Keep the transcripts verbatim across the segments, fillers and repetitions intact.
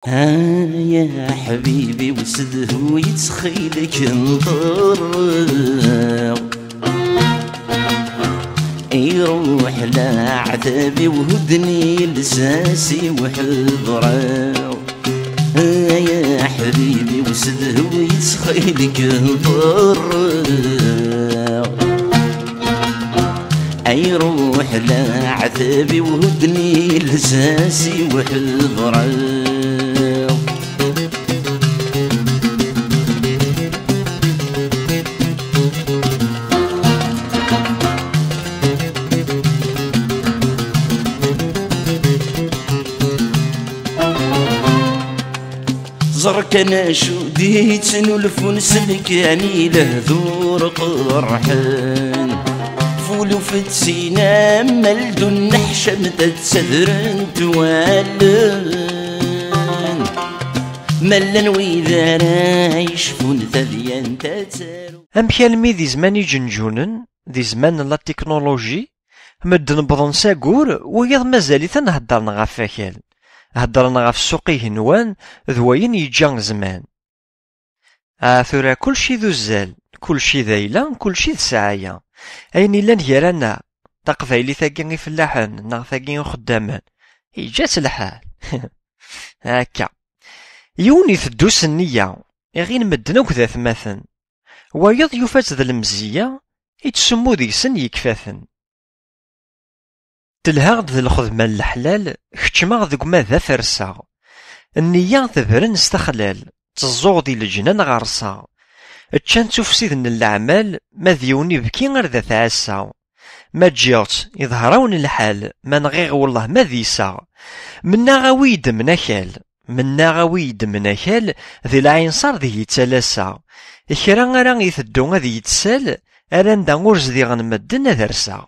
Ay aḥbib-iw, ssedhu-yi ttxil-k, nṭerreɣ. Iruḥ leɛtab-iw, hudden-i lsas-iw, ḥeḍreɣ. Ay aḥbib-iw, ssedhu-yi ttxil-k, nṭerreɣ. Ay ruḥ leɛtab-iw, hudden-i lsas-iw, ḥeḍreɣ. Ẓer kan acu d-yettnulfun s lkan-i, lehdur qerḥen. Ful ufettin am aldun, neḥcam tattadrent wallen. Ma llan wid ara yecfun tadyant ad taru. Amek almi di zman iǧenǧunen, di zman n la technologie, medden wwḍen s aggur, wiyaḍ mazal-iten heddren ɣef wakal, heddren ɣef ssuq igenwan d wayen yeǧǧa zman. Ah, tura kulci d uzzal, kulci d ayla, kulci d sɛaya. Ayen illan gar-aneɣ, taqbaylit-agi ifellaḥen neɣ tagi uxeddamen, yeǧǧa-tt lḥal. Akka. Yiwen iteddu s nniya, iɣil medden akk d atmaten. Wayeḍ yufa-tt d lemziyya, ittsummu deg-sen yekfa-ten. Telha-ɣ-d d lxedma n leḥlal, keččmeɣ deg uma d aferseɣ. Nniya tebren s taxlal, tteẓẓuɣ di leǧnan ɣerseɣ. Ččan tufsid n leɛmal, ma d yiwen ibki ar d at ɛassa. Ma ǧǧiɣ-tt, iḍher-awen lḥal, ma nɣiɣ wellah ma d iseɣ. Mennaɣ awi-yi-d menakal, mennaɣ awi-yi-d menakal, di lɛinṣer deg yettalaseɣ. Kra ara iteddu ad yettsal, ar anda ur zdiɣen medden ad rseɣ.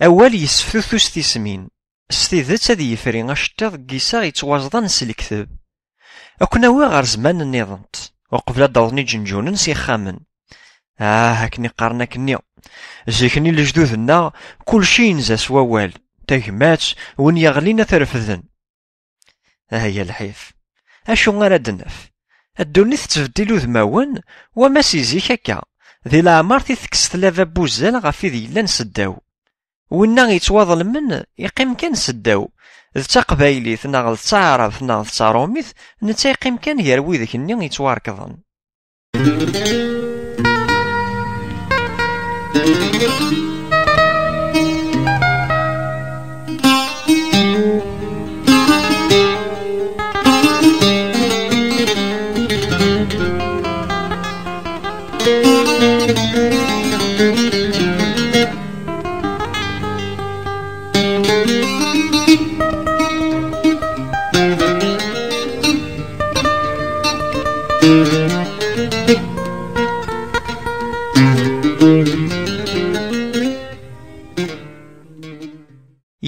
Awal yesseftutus tismin. S tidet ad yefri aceṭṭiḍ n yiseɣ yettwaẓḍan s lekteb. Ad ken-awiɣ ɣer zzman nniḍen, uqbel ad d-awḍen iǧenǧunen s yixxamen. Ah, akken i qqaren akkenni. Zik-nni lejdud-nneɣ, kulci yenza s wawal. Tagmat, win yeɣlin ad t-refden. Ah, ya lḥif. Acu ara d-naf? Ddunit tettbeddil udmawen, wama si zik akka. Di leɛmert i tekkes tlaba n wuzzal ɣef wid yellan seddaw. Winna yettwaḍelmen, yeqqim kan seddaw. D taqbaylit, neɣ d taɛrabt, neɣ d taṛumit, netta yeqqim kan gar widak-nni yettwarekḍen.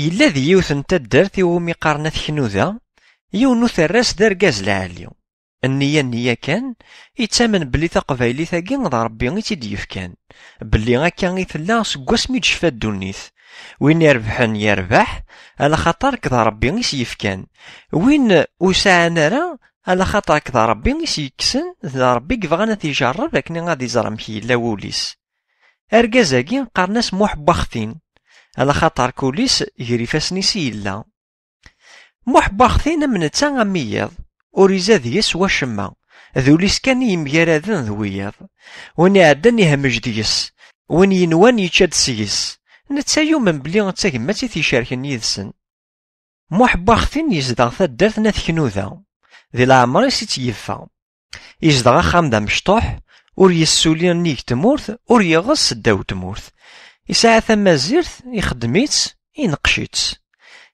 Yella di yiwet n taddart iwumi qqaren At Knuda, yiwen uterras d argaz lɛali. Nniya, nniya kan, yettamen belli taqbaylit-agi d Ṛebbi i tt-id-yefkan, belli akka i tella seg wasmi i d-tecfa ddunit. Win irebḥen yerbeḥ, alaxaṭer d Ṛebbi i s-yefkan. Win ur sɛan ara, alaxaṭer d Ṛebbi i s-yekksen, d Ṛebbi i yebɣan ad t-ijerreb akken ad iẓer amek yella wul-is. Argaz-agi qqaren-as Muḥ n Waxtin, alaxaṭer kul-is gar ifassen-is i yella. Muḥ n Waxtin am netta am wiyaḍ, ur izad deg-s wacemma, d ul-is kan i yemgaraden d wiyaḍ. Win iɛeddan ihemmej deg-s, win yenwan yečča-d seg-s. Netta yumen belli d tagmat i t-icerken yid-sen. Muḥ n Waxtin yezdeɣ taddart n At Knuda, di leɛmer-is i tt-yeffeɣ. Yezdeɣ axxam d amecṭuḥ, ur yessuli nnig tmurt, ur yeɣɣes seddaw tmurt. Yesɛa tamazirt, ixeddem-itt, ineqqec-itt.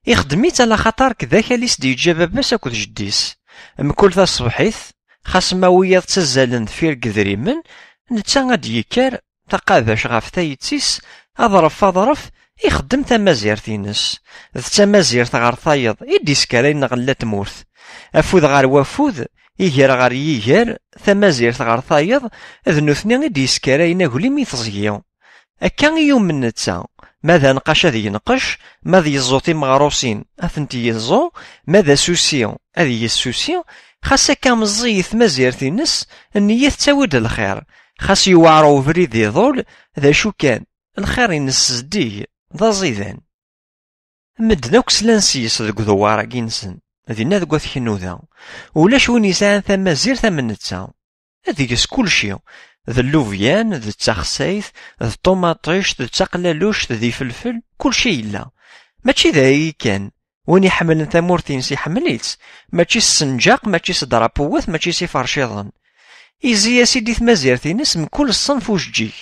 Ixeddem-itt alaxaṭer d akal i s-d-yeǧǧa baba-s akked jeddi-s. Mkul taṣebḥit, xas ma wiyaḍ ttazzalen deffir n yedrimen, netta ad d-yekker, taqabact ɣef tayet-is, aḍref aḍref, ixeddem tamazirt-ines. D tamazirt ɣer tayeḍ i d-iskarayen ɣella tmurt. Afud ɣer wafud, iger ɣer yiger, tamazirt ɣer tayeḍ, d nutni i d-yeskarayen aglim i teẓgi. Akka i yumen netta, Ma d anqac ad yenqec, ma d yeẓẓu timeɣrusin ad tent-yeẓẓu, ma d asusi ad yessusi, xas akka meẓẓiyet tmazirt-ines, nneyya tettawi-d lxir. Xas yewɛer ubrid iḍul, d acu kan, lxir-ines zeddig, d aẓidan. Medden akk slan s-yes deg uḍewwar-agi-nsen, dinna deg At Knuda. Ulac win yesɛan tamazirt am netta. Deg-s kulci, d llubyan, d taxsayt, d ṭumaṭict, d taqlaluct, d ifelfel, kulci yella. Mačči d ayagi kan, win iḥemmlen tamurt-ines iḥemmel-itt, mačči s ssenǧaq, mačči s drapuwat, mačči s iferciḍen. Izi-as-id i tmazirt-ines mkul ṣṣenf ujeǧǧig.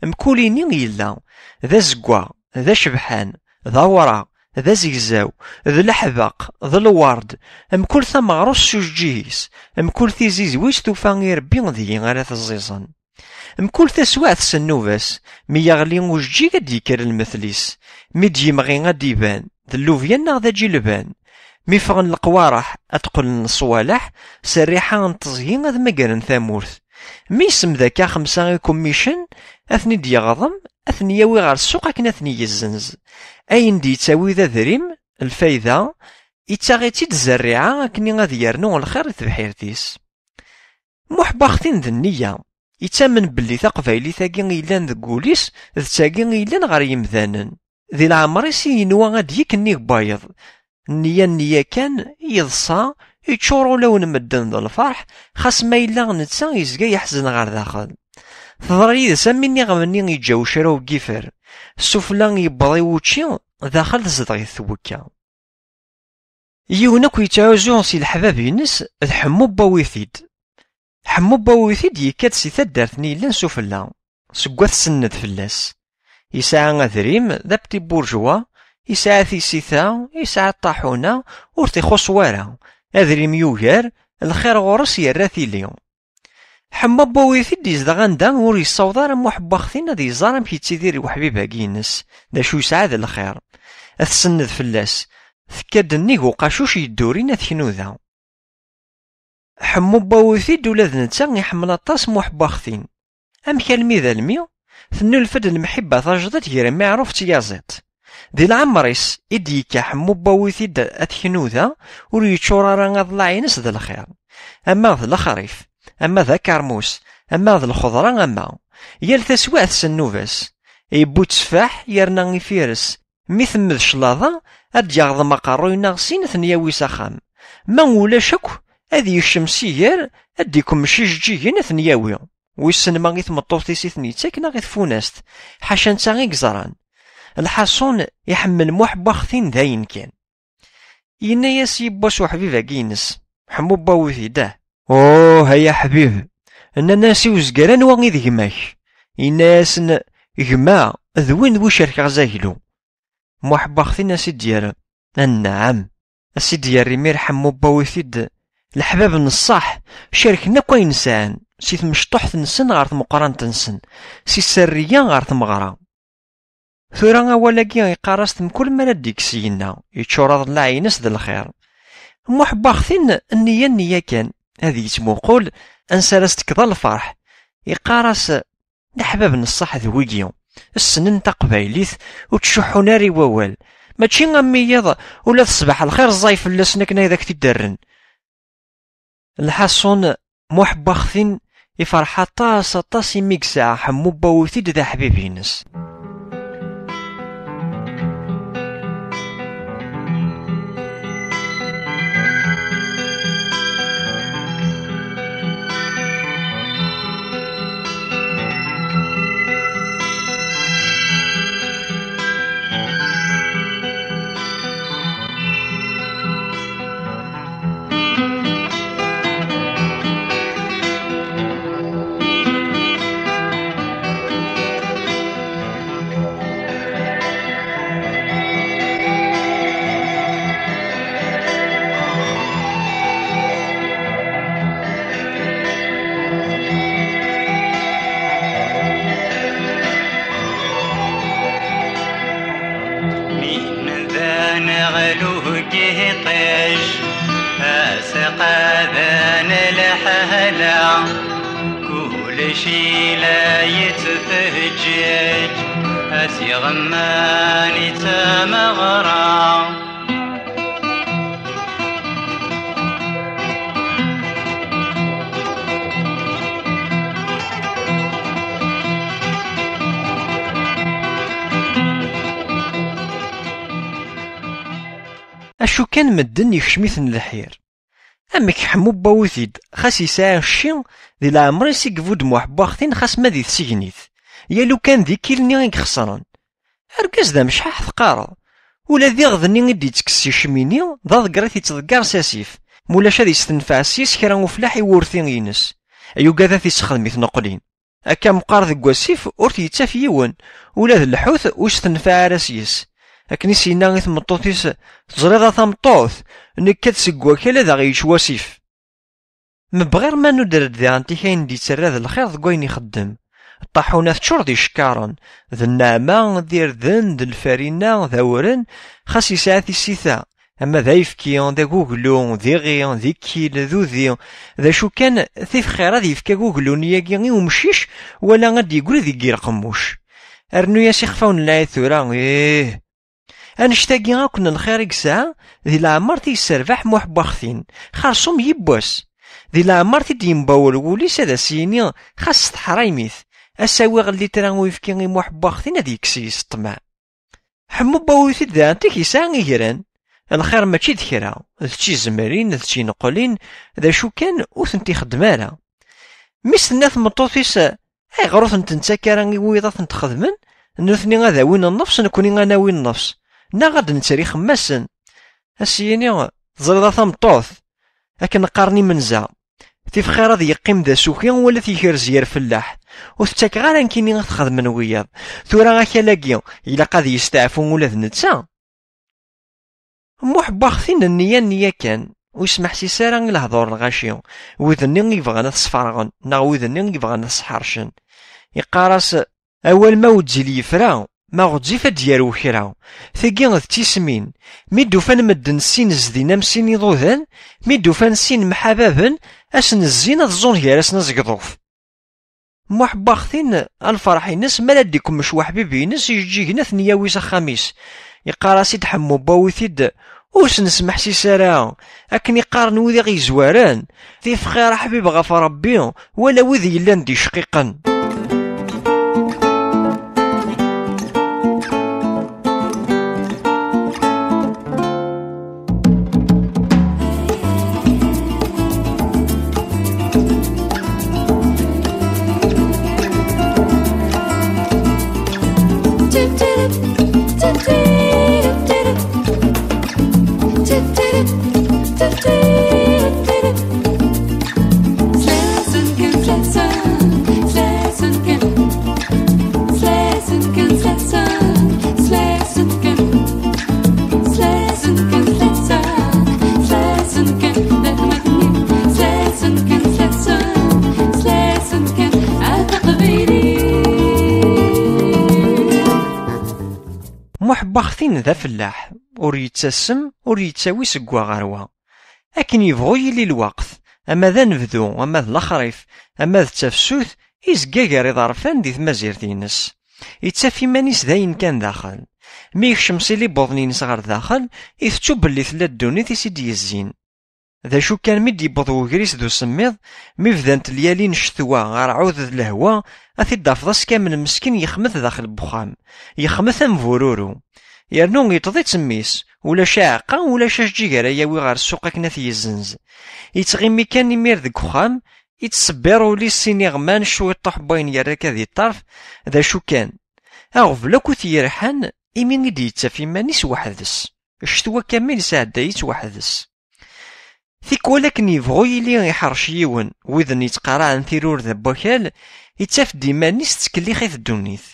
Mkul ini yella, d azeggaɣ, d acebḥan, d awraɣ, d azegzaw, d leḥbeq, d lwerd, mkul tameɣrust s ujeǧǧig-is, mkul tizizwit tufa irebbi deg-i ara teẓẓiẓen. Mkul taswiɛt s nnuba-s, mi yeɣli ujeǧǧig ad d-yekker lmetl-is, mi d-yemɣi ad d-iban, d llubyan neɣ d aǧilban. Mi ffɣen leqwareḥ ad d-qqlen leṣwaleḥ, s rriḥa n teẓgi ad magren tamurt. Mi yessemd akka xemsa ikummicen, ad ten-id-yeɣḍem, ad ten-yawi ɣer ssuq akken ad ten-yezzenz. Ayen d-yettawi d adrim, lfayda, yettaɣ-itt-id zerriɛa akken ad yernu lxir i tebḥirt-is. Muḥ Baxtin d nniya, yettamen belli taqbaylit-agi yellan deg wul-is d tagi yellan ɣer yimdanen. Di leɛmer-is i yenwa ad d-yekk nnig wayeḍ. Nniya, nniya kan, yeḍsa, yeččur ulawen n medden d lferḥ, xas ma yella netta yezga yeḥzen ɣer daxel. Teḍra yid-s am win iɣemni yeǧǧa ucraw n yifer. Sufella yewweḍ i wučči, daxel tezdeɣ-it twekka. Yiwen akk yettɛuzu si leḥbab-ines d Ḥemmu Bawitid. Ḥemmu Bawitid yekka-d si taddart-nni yellan sufella, seg wat Senned fell-as. Yesɛa adrim, d apti burjwa, yesɛa tisita, yesɛa ṭaḥuna, ur t-ixuṣṣ wara. Adrim yugar, lxir ɣur-s yerra tili. Ḥemmu Bawitid yezdeɣ anda ur yessaweḍ ara Muḥ Baxtin ad iẓer amek yettidir i weḥbib-agi-ines, d acu yesɛa d lxir. Ad tsenned fell-as, tekka-d nnig uqacuc yeddurin At Knuda. Ḥemmu Bawitid ula d netta iḥemmel aṭas Muḥ Baxtin. Amek almi d almi? Tennulfa-d lemḥibba tajdiṭ gar Miɛruf d tyaziḍt. Di leɛmer-is i d-yekka Ḥemmu Bawitid At Knuda, ur yeččur ara aḍlaɛ-ines d lxir. Ama d lexrif, ama d akermus, ama d lxeḍra, ama. Yal taswiɛt s nnuba-s. Yewwi tteffaḥ yerna ifires. Mi temmed claḍa, ad d-yeɣḍem aqerruy neɣ sin ad ten-yawi s axxam. Ma ulac akk, ad yekcem s iger, ad d-ikemmec ijeǧǧigen ad ten-yawi. Wissen ma i tmeṭṭut-is i ten-yettak neɣ i tfunast. Ḥaca netta i yeẓran. Lḥaṣun, iḥemmel Muḥ Baxtin d ayen kan. Yenna-yas yiwwas uḥbib-agi-ines, Ḥemmu Bawitid, ah. Oh, ay aḥbib! Nnan-as i uzger anwa i d gma-k? Yenna-yasen, gma d win d wi cerkeɣ zaglu. Muḥ Baxtin a s-id-yerr, anɛam. A s-id-yerr imir Ḥemmu Bawitid, leḥbab n ṣṣeḥ, cerken akk ayen sɛan, si tmecṭuḥt-nsen ɣer tmeqqrant-nsen, si sserriya ɣer tmeɣra. Tura awal-agi iqqar-as-t mkul mi ara d-ikkes yenna, yeččur aḍellaɛ-ines d lxir. Muḥ Baxtin nniya nniya kan, ad yettmuqul ansi ara s-tekḍa lferḥ. Iqqar-as, d aḥbab n ṣṣeḥ d wigi, ssnen taqbaylit, ur ttcuḥḥun ara i wawal. Mačči am wiyiḍ, ula d ṣṣbeḥ lxir ẓẓay fell-asen akken ad ak-t-id-rren. Lḥaṣun, Muḥ Baxtin iferḥ aṭas, aṭas imi yesɛa Ḥemmu Bawitid d aḥbib-ines. Mi d-aneɣlug iṭij, aseqqaden lḥala, kullec ila yettfeǧǧiǧ. Tiɣemman i tameɣra. Acu kan, medden yekcem-iten lḥir. Amek Ḥemmu n Wawit-id, xas yesɛa cci, di leɛmer-is i ibudd Muḥ n Waxtin, xas ma di tsegnit. Yal ukan d ikil-nni i ixesren. Argaz d amecḥaḥ teqqareḍ. Ula d iɣed-nni i d-ittekkes si ccmini, d aḍegger i t-ittḍeggar s asif. Mulac ad istenfeɛ s-yes kra uflaḥ i wurti-ines. Yugad ad t-issexdem i tneqlin. Akka meqqar deg wasif ur t-yettaf yiwen, ula d lḥut ur s-tenfaɛ ara s-yes. Akken i s-yenna i tmeṭṭut-is: "Teẓriḍ a tameṭṭut, nekka-d seg wakal ad aɣ-yečč wasif." Mebɣir ma nuder-d diɣen tik ayen d-yettarra d lxir deg wayen ixeddem. Ṭaḥuna teččur d icekkaren, d nneɛma, d irden, d lfarina, d awren, xas yesɛa tissita, ama d ayefki, d aguglu, d iɣi, d ikkil, d udi, d acu kan, tif xir ad yefk aguglu-nni-agi i umcic, wala ad d-yegri deg irqemmuc. Rnu-yas ixfawen n lɛid tura, ih! Annect-agi akk n lxir i yesɛa, di leɛmer i t-yesserbaḥ Muḥ n Waxtin, xersum yiwwas. Di leɛmer i d-yembawel wul-is ad as-yini, xas s teḥraymit, a s-awiɣ llitra n uyefki i Muḥ n Waxtin ad yekkes yes ṭṭmeɛ. Ḥemmu n Wawit-id daɣen tik yesɛa igran. Lxir mačči d kra, d tizemrin, d tineqlin, d acu kan ur tent-ixeddem ara. Mi s-tenna tmeṭṭut-is: "Ayɣer ur tent-nettak ara i wiyaḍ ad tent-xedmen? Nutni ad awin nnefs, nekkni ad nawi nnefs, neɣ ad d-netter ixemmasen." A s-yini: "Teẓriḍ a tameṭṭut, akken qqaren imenza, tif xir ad yeqqim d asuki wala ad t-yekrez yir fellaḥ. Ur t-ttakeɣ ara nekkini ad t-xedmen wiyaḍ. Tura akal-agi, ilaq ad yesteɛfu ula d netta." Muḥ n Waxtin nniya nniya kan, ur yesmeḥsis ara i lehdur n lɣaci, wid-nni i yebɣan ad sferɣen, neɣ wid-nni i yebɣan ad sḥercen. Yeqqar-as: "Awal ma wezzil yefra, ma ɣezzif ad d-yarew kra. Tigi d tismin. Mi d-ufan medden sin zdin am sin iḍudan, mi d-ufan sin mḥababen, ad sen-zzin ad ẓẓun gar-asen azegḍuf." Muḥ n Waxtin, a lferḥ-ines, mi ara d-ikemmec weḥbib-ines ijeǧǧigen ad ten-yawi s axxam-is. Yeqqar-as-id Ḥemmu n Wawit-id: "Ur s-nesmeḥsis ara, akken i qqaren wid i ɣ-yezwaren, tif xir aḥbib ɣef Ṛebbi, wala wid yellan d icqiqen." Muḥ n Waxtin d afellaḥ, ur yettasem, ur yettawi seg wa ɣer wa. Akken yebɣu yili lweqt, ama d anebdu, ama d lexrif, ama d tafsut, izga gar iḍerfan di tmazirt-ines. Ittaf iman-is d ayen kan daxel. Mi yekcem s ilibuḍen-ines ɣer daxel, itettu belli tella ddunit i s-id-yezzin. D acu kan, mi d-yewweḍ wegris d usemmiḍ, mi bdant lyalin ccetwa, rrɛud d lehwa, ad t-id-tafeḍ ass kamel meskin yexmet daxel n uxxam, yexmet am bururu. Yernu yeṭṭeḍ-itt mmi-s, ulac aɛeqqa, ulac ajeǧǧig ara yawi ɣer ssuq akken ad t-yezzenz. Yettɣimi kan imir deg uxxam, yettṣebbir ul-is s iniɣman, cwiṭuḥ n wayen yerra akka di ṭṭerf, d acu kan. Aɣbel akk i t-yerḥan, imi i d-yettaf iman-is weḥd-s. Ccetwa kamel isɛedday-itt weḥd-s. Tikwal akken yebɣu yili iḥerc yiwen, widen yettqaraɛen tirurda n wakal, ittaf-d iman-is tettkellix-it ddunit.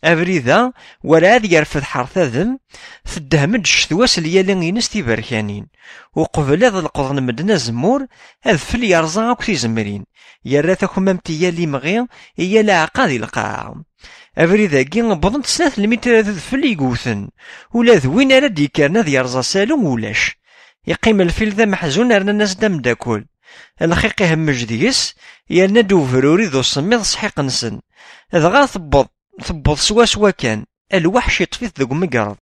Abrid-a, werɛad yerfed ḥertadem, teddehhem-d ccetwa s lyali-ines tiberkanin. Uqbel ad leqḍen medden azemmur, adfel yerẓa akk tizemrin, yerra takmamt i yal imɣi, i yal aɛeqqa di lqaɛa. Abrid-agi wwḍen-t snat lmitrat d udfel i yewten, ula d win ara d-yekkren ad yerẓ asalu ulac. Yeqqim lfil d ameḥzun, rnan-as-d ameddakel. Lxiq ihemmej deg-s, yerna-d ubruri d usemmiḍ sḥiq-nsen. Dɣa tewweḍ Tewweḍ swaswa kan, lweḥc iṭṭef-it deg umegreḍ.